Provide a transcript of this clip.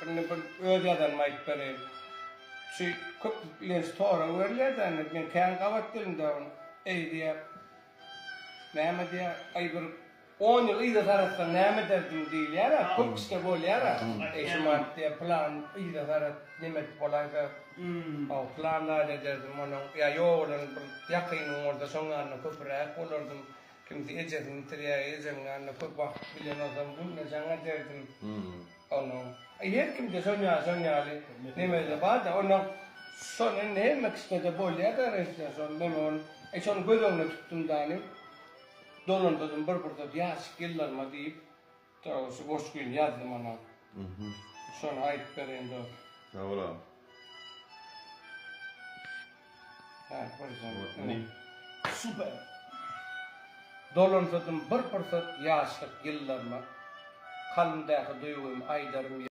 Indi bir öz ýazanymy aýdyp bereýin. Şu köplenç sorag berilýär-de indi men kän gabat geldim-de ony. Eý diýýär. Näme diýýär? Aý bir on ýyl yza saratsaň näme ederdiň diýilýär-ä. Köp kişide bolýar-a. Eý şu wagt diýýär pylan yza sarat neme edip bolaýsa. Haw pylan zat ederdim onuň ýa ýogalan bir ýakynyň bolsa şoň ýanynda köpüräk bolardym. Kimsi ejesini ýitirýär, ejemiň ýanynda köp wagt bilen bolsam günde jaň ederdim. Onuň her kimde şon ýaly şon ýaly nemede bar-da, onuň şony indi hemme kişide-de bolýar-da resmen şol neme ol. E şony göz öňüne tutdum dany. Dolandyrym bir pursat ýaşlyk ýyllaryma diýip, şu goşgyny ýazdym onuň. Şony aýdyp bereýin dost. Sag bol agam. Super. Dolansadym bir pursat ýaşlyk ýyllaryma, Kalbymdaky duýgymy aýdarym.